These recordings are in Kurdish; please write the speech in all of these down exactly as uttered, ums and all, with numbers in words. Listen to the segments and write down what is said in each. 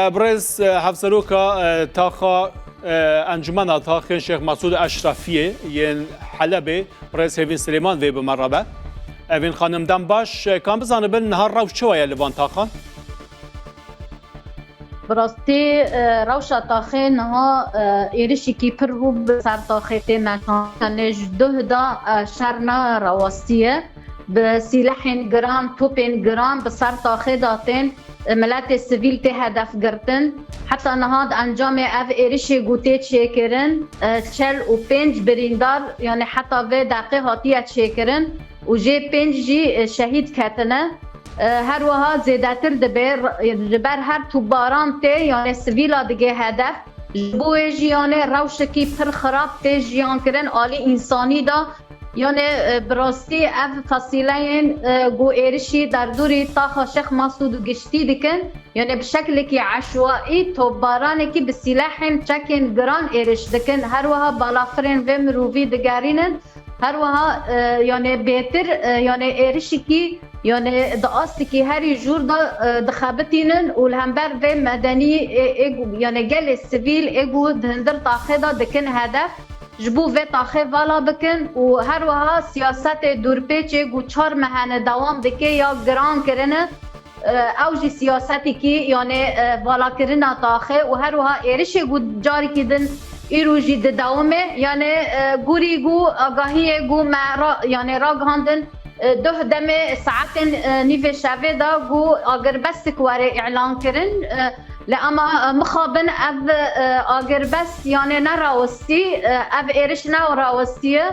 Birêz, e, Hevseroka, e, taxa, e, Encumena Taxên Şêx Mesûd Eşrefiyê yên Helebê, birêz Hêvîn Silêman vê bi me re be. Hêvîn xanim, dem baş. E, kan bizanibin niha rewş çawa ye li van taxan? Bi rastî, e, rewşa taxê niha, e, êrişekî pir hûb bi ser taxê tê meşandin. Lê ji duh de, e, şer ne rawastiye. Bi sîlehên giran, topên giran bi ser taxê de tên, e, miletê sivîl tê hedef girtin. Heta niha di encamê ev êrişê ku tê çêkirin, e, çel û pênc birîndar, yanî heta vê deqê hatiye çêkirin û jê pênc jî, e, şehîd ketine. E, her wiha zêdetir dibe, r-, ji ber her tûbaran tê, yanê sivîla digê hedef. Ji bo wê jî, yanê rewşekî pir xirab tê jiyan kirin alî însanî de. Yanê, e, bi rastî ev fesîleyên, e, ku êrişî derdorî taxa Şêx Mesûd û giştî dikin, yanê bi şeklekî eşwaî topbaranekî bi sîlehên çekên giran êriş dikin. Her wiha balafirên vê mirovî digerînin. Her wiha, e, yanê bêtir, e, yanê êrişikî, yanê di astikî herî jûr de, e, dixebitînin û li hember vê medenî ê, ê, yanê gelê sivîl ê ku di hundir taxê de dikin hedef. Ji bo vê taxê vala bikin û her wiha siyasetê dûrpêçê ku çar mehene dewam dike ya giran kirine, e, ew jî siyasetekî, yanê, e, valakirina taxê û her wiha êrişê ku carekî din îro jî didewime, yanê, e, gorî ku agahiyê ku me ra-, yanê ragihandin, e, duh demê saetên, e, nîvê şevê de ku agirbestik were îlan kirin, e, lê ema, e, mixabin ev, e, agirbest, yanê ne rawestî, e, ev êriş ne rawestiye.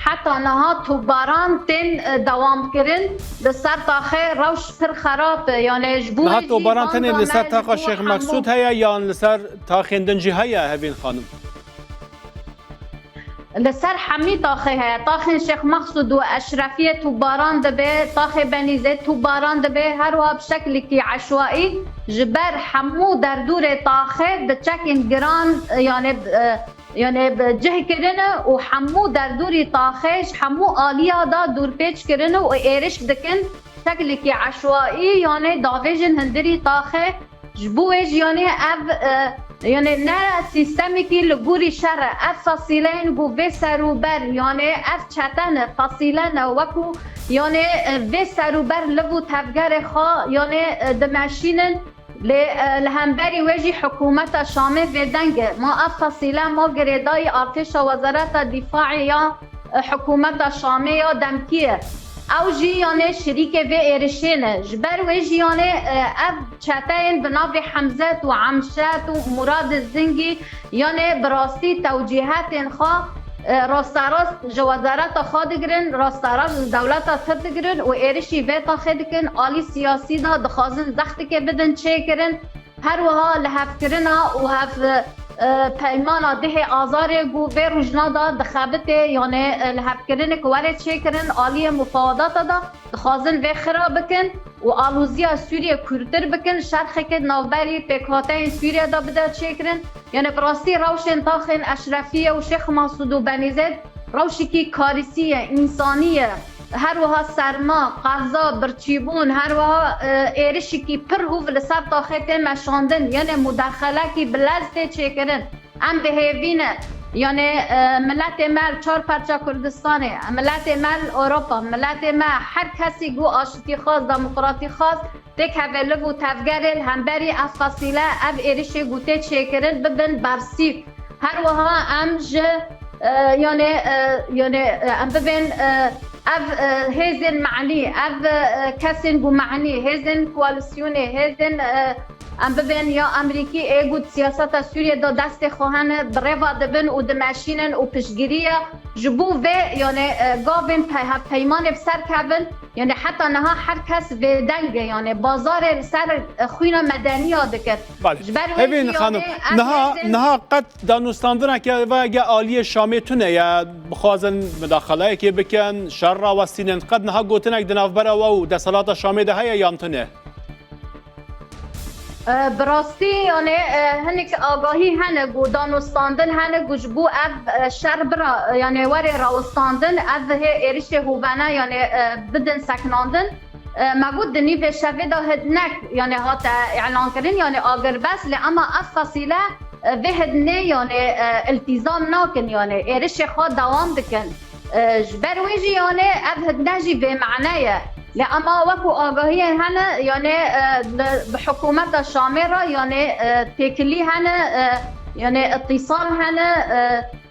Heta niha tobaran tên, e, dewam kirin. Li ser taxê rewş pir xerab e. Yanê ji bo Niha wê jî tobaran van tenê li ser zane taxa ji bo Şêx hemû Meqsûd heye yan li ser taxên din jî heye, Hevîn xanim? Li ser hemî taxê heye. Taxên Şêx Meqsûd û Eşrefiyê tobaran dibe, taxê Benîzê tobaran dibe, her wiha bi şeklekî eşwaî ji ber hemû derdorê taxê bi çekên giran, e, yanê, e, yanê bi cih kirine û hemû derdorî taxê ji hemû aliya de dûrpêç kirine û êriş dikin. Şeklekî eşwaî, yanê davêjin hundirî taxê. Ji bo wê jî, yanê ev, e, yanê ne sîstemekî li gorî şer e. Ev fesîleyên ku vê serûber, yanê ev çete ne, fesîle ne, wekû, yanê, e, vê serûber liv û tevgerê xwe, yanê, e, dimeşînin. Lê, e, li hemberî wê jî hikûmeta Şamê vêdeng e. Ma ev fesîle ma girêdayî artêşa Wezareta Dîfaê ya, e, hikûmeta Şamê ya demkî ye. Ew jî, yanê, şirîkê vê êrişê ne. Ji ber wê jî, yanê, e, ev çeteyên bi navê Hemzet û Emşet û Murad Zingî, yanê, bi rastî tewcîhetên xwe, e, rasterast ji wezareta xwe digirin, rasterast ji dewleta Tirk digirin û êrişî vê taxê dikin. Alî siyasî de dixwazin zextikê bidin çêkirin. Her wiha lihevkirina û hev, e, peymana dehê Azarê ku vê rojna de dixebitê, yanê, e, lihevkirinek were çêkirin aliyê mufawadata de, dixwazin vê xira bikin û alûziya Sûriyê kûrtir bikin, şerxeke navberî pêkhateyên Sûriyê de bide çêkirin. Yanê bi rastî rewşên taxên Eşrefiyê û Şêx Masûd û Benîzêd rewşekî karîsî ye, însanî ye. Her wiha serma, qeza, birçîbûn, her wiha, e, êrişekî pir hûv li ser taxê tê meşandin, yanê mudexelekî bi lez tê çêkirin. Em bi hêvî ne, yanê, e, miletê me li çar perça Kurdistanê, miletê me li Ewropa, miletê me her kesî ku aştîxwaz, demokratîxwaz, têkeve liv û tevgerê li hemberî ev fesîle, ev êrişê ku tê çêkirin bibin bersîv. Her wiha em ji, e, yanê, e, yanê, e, em bibên, e, ev, e, hêzên me'lî, ev, e, kesên ku me'nî, hêzên koalîsyonê, hêzên, e, em bibên ya Amerîkî ê ku di siyaseta Sûriyê de destê xwe hene, bi rêva dibin û dimeşînin û piştgiriya ji bo vê, yanê, e, gavên pe-, hevpeymanê bi ser kevin, yanê heta niha her kes vêdeng e, yanê bazarê li ser, e, xwîna medeniya dikir. Belê. Ji ber wê Hevîn jî, xanim, yanê, em niha, hêzên niha qet danûstandineke vayeke aliyê Şamê tune ye, bixwazin mudaxaleyekê bikin, şer rawestînin, qet niha gotinek di navbera we û desthilata Şamê de heye yan tune? E, bi rastî, yanê, e, hinek agahî hene ku danûstandin hene ku ji bo ev, e, şer bira, e, yanê were rawestandin, ev hê êrişê hovene, yanê, e, bidin seknandin. E, me got di nîvê şevê de hidnek, yani hate îlan kirin, yani agirbest, lê ema ev fesîle, e, vê hidnê, yani, e, îltîzam nakin, yani êrişê xwe dewam dikin. E, ji ber wê jî, yani ev hidne jî bêmane ye. Lê ema wekû agahiyên hene, yani, e, li, bi hikûmeta Şamê re, yani, e, têkilî hene, e, yani îtîsal hene, e,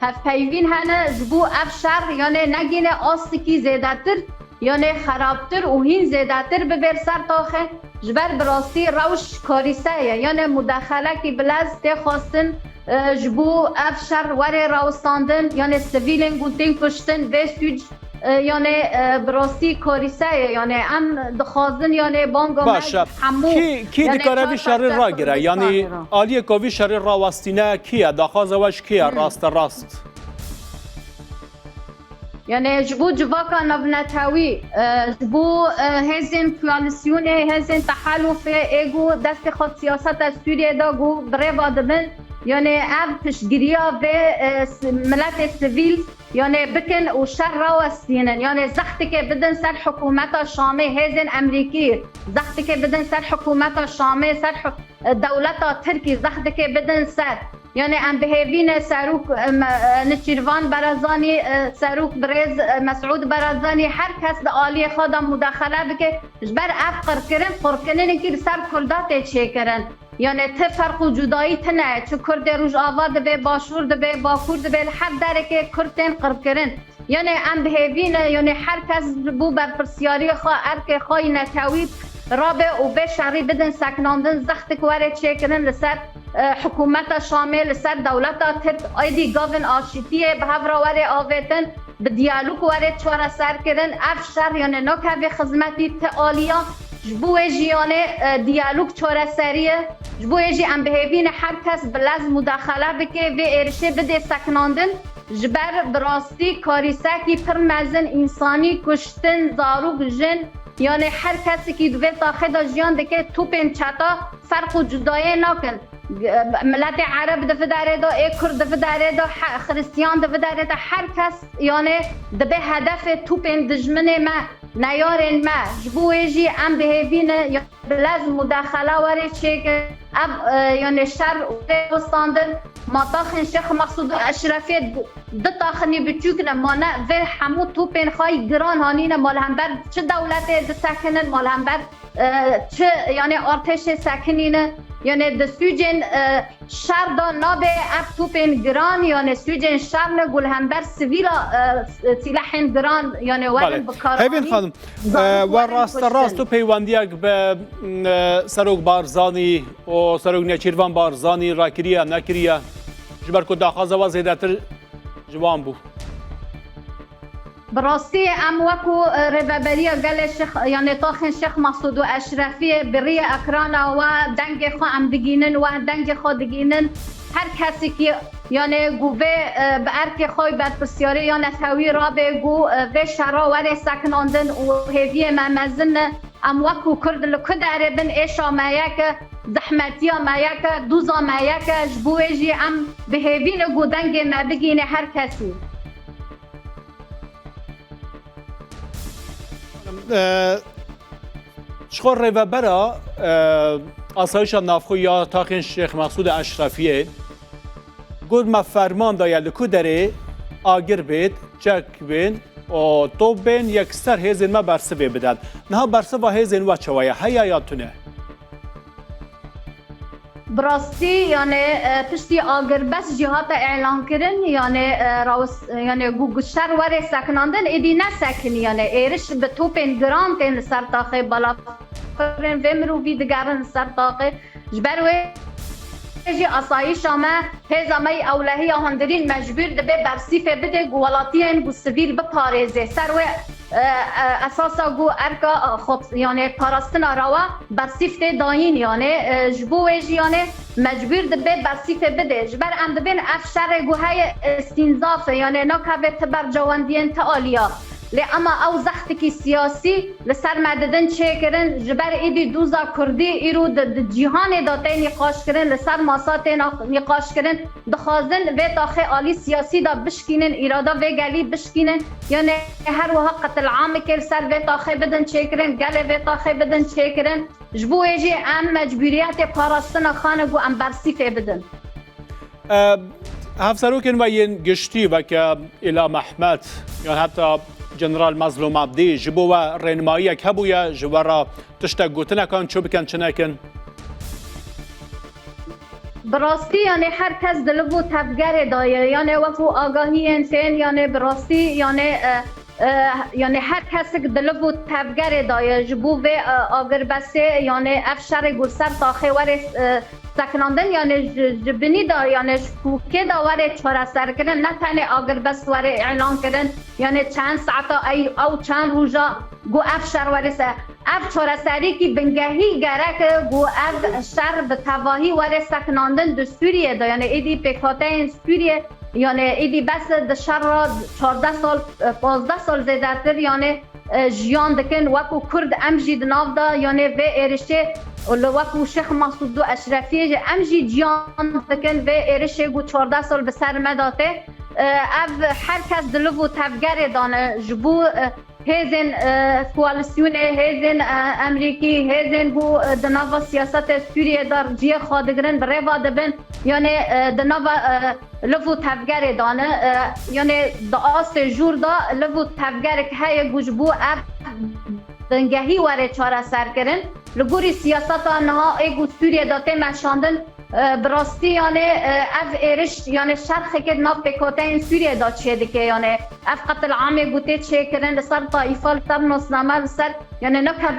hevpeyvîn hene, ji bo ev şer, yani negîne astikî zêdetir, yani xerabtir û hîn zêdetir bibê li ser taxê. Ji ber bi rastî rewş karîse ye, yani mudexelekî bilez tê xwestin, e, ji bo ev şer were rawestandin, yani sivîlên ku tên kuştin, vê sûc, e, yani, e, bi rastî karîse ye, yani em dixwazin, yani banga me Baş e. Hemû, Kî, kî yani dikare vî çar şerî parçe ragire? Kurdistan Yani re. Aliyê ku vî şerî rawestîne kî ye? Daxwaza we ji kî ye? Hmm. Raste rast. Yani ji bo civaka navnetewî, e, ji bo, e, hêzên koalîsyonê, hêzên tehelûfê ê ku destê xwe siyaseta Sûriyê de ku bi rê ve dibin, yani ev piştgiriya vê, e, si-, miletê sivîl, yani bikin û şer rawestînin. Yani zextikê bidin ser hikûmeta Şamê, hêzên Emerîkî, zextikê bidin ser hikûmeta Şamê, ser hik-, e, dewleta Tirkî, zextikê bidin ser. Yani em bi hêvî ne Serok, e, me-, e, Nêçîrvan Barzanî, e, Serok birêz, e, Mesûd Barzanî, her kes di aliyê xwe de mudexele bike. Ji ber ev qirkirin, qirkirinekî li ser Kurda tê çêkirin. Yani ti ferq û cudayî tine, çi Kurdê Rojava dibe, Başûr dibe, Bakur dibe, li her derekê Kurd tên qirkirin. Yani em bi hêvî ne, yani her kes ji bo berpirsiyariyê xwe, erkê xwe yî netewî rabe û vê şerî bidin sekinandin, zextik were çêkirin li ser, e, hikûmeta Şamê, li ser dewleta Tirk, aydî gavin aşitiyê bi hev re were avêtin, bi diyalog were çareser kirin. Ev şer, yani nakeve xizmetî ti aliya. Ji bo wê jî, yani, e, diyalog çareserî ye. Ji bo wê jî em bi hêvî ne her kes bi lez mudexele bike, vê êrişê bidê sekinandin. Ji ber bi rastî karîsekî pir mezin, însanî, kuştin, zarok, jin, yani her kesekî di vê taxê de jiyan dike, topên çeta ferq û cudayê nakin. Miletê Ereb di vê derê de, ê Kurd di vê derê de, he-, Xiristiyan di vê derê de, her kes, yani, dibe hedefê topên dijminê me, neyarên me. Ji bo wê jî em bi hêvî ne, ya bi lez mudexela were çêkin. Ev, e, yani şer wê westandin. Ma taxên Şêx Mexsûd û Eşrefiyê di, di taxinî biçûk ne, ma ne vê hemû topên xwe yî giran hanîne, ma li hember çi dewletê disekinin, ma li hember, e, çi, yani artêşê sekinîne, yani di sûcên, e, şer de nabe ev topên giran, yani sûcên şer ne, ku li hember sivîla, e, sîlehên giran, yani werin Belê. Bikaranîn. Hevîn xanim, Zarok e, we werin raste rast kuştin. Tu peywendiyek bi, e, Serok Barzanî û Serok Nêçîrvan Barzanî rakiriye, nekiriye? Ji ber ku daxwaza we zêdetir ji wan bû. Bi rastî em wekû, e, Rêveberiya Gelê Şêx, yani taxên Şêx Mexsûd û Eşrefiyê bi rêya ekrana we dengê xwe em digînin, we dengê xwe digînin. Her kesekî, yani ku vê, e, bi erkê xwe berpirsiyarê ya netewî rabe, ku, e, vê şera were sekinandin û hêviyê me mezin e. Em wekû Kurd li ku derê bin, êşa me yek e, zehmetiya me yek e, doza me yek e, ji bo wê jî em bi hêvî ne ku dengê me bigihîne her kesî. E, ji xwe rêvebera, e, asayişa navxwe ya taxên Şêx Mexsûd Eşrefiyê got, me ferman daye li ku derê agir bêt, çek bên û top bên, yekser hêzên me bersivê bidin. Niha bersiva hêzên we çawa ye? Heye ya tune? Bi rastî, yani, e, piştî agirbest jî hate îlan kirin, yani, e, rawis-, yani, ku, ku şer were sekinandin, êdî nesekinî, yani, êriş bi topên giran tên li ser taxê, balafirên vê mirovî digerin li ser taxê. Ji ber wê jî asayîşa me, hêza me yî ewlehiya hundirîn mecbûr dibe bersîfê bide ku welatiyên ku sivîl biparêze. Ser wê, e, e, esasa ku erka, e, xwe, yani parastina rawa bersîf tê dayîn, yani, e, ji bo wê jî, yani, mecbûr dibe bersîfê bide. Ji ber em dibên ev şerê ku heye, e, îstînzaf e, yani nakeve ti bercewendiyên ti aliya. Lê ema ew zextikî siyasî li ser me didin çêkirin, ji ber êdî dûza kurdî îro di, di cîhanê de tê nîqaşkirin, li ser masa tê na-, nîqaşkirin, dixwazin vê taxê alî siyasî de bişkînin, îrada vê gelî bişkînin, yanê her wiha qetilamekê li ser vê taxê bidin çêkirin, gelê vê taxê bidin çêkirin. Ji bo wê jî em mecbûriyetê parastina xwe ne ku em bersîfê bidin. E, Hevserokên we yên giştî weke Îlham Ehmed yan heta General Mazlûm Abdî ji bo we rênimayiyek hebûye, ji we re tiştek gotinekan çi bikin, çi nekin? Bi rastî, yanê her kes di liv û tevgerê de ye. Yanê wekû agahiyên tên, yanê bi rastî, yanê, e, e, yanê her kesik di liv û tevgerê de ye. Ji bo vê, e, agirbestê, yanê ev şerê ku li ser taxê were, e, sekinandin, yanê ji, ji binî de, yanê ji kokê de were çareserkirin, ne tenê agirbest were îlan kirin, yanê çend saeta ey, ew çend roja ku ev şer were se-, ev çareserîkî bingehî gerek e ku ev şer bi tevahî were sekinandin di Sûriyê de, yanê êdî pêkhateyên Sûriyê, yanê êdî bes e di şer re çardeh sal, e, pazdeh sal zêdetir, yanê e, jiyan dikin. Wekû Kurd em jî di nav de, yanê vê êrişê, li wekû Şêx Masûd û Eşrefiyê jî em jî ciyan dikin vê êrişê ku çardeh sal bi ser me de tê. E, ev her kes di liv û tevgerê de ne ji bo, e, hêzên, e, koalîsyonê, hêzên, e, Emerîkî, hêzên ku, e, di nava siyasetê Sûriyê de cihê xwe digirin, bi rêva dibin, yanê, e, di nava, e, liv û tevgerê dane. E, yanê di astê jûr de liv û tevgerek heye ku ji bo ev bingehî were çareserkirin. Li gorî siyaseta niha ê ku Sûriye de tê meşandin, e, bi rastî yanê, e, ev êriş yanê şerxeke di nav pêkhateyên Sûriye de çêdike. Yanê ev qetilamê ku tê çêkirin li ser taîfa, li ser nasname, li ser, yanê neke vê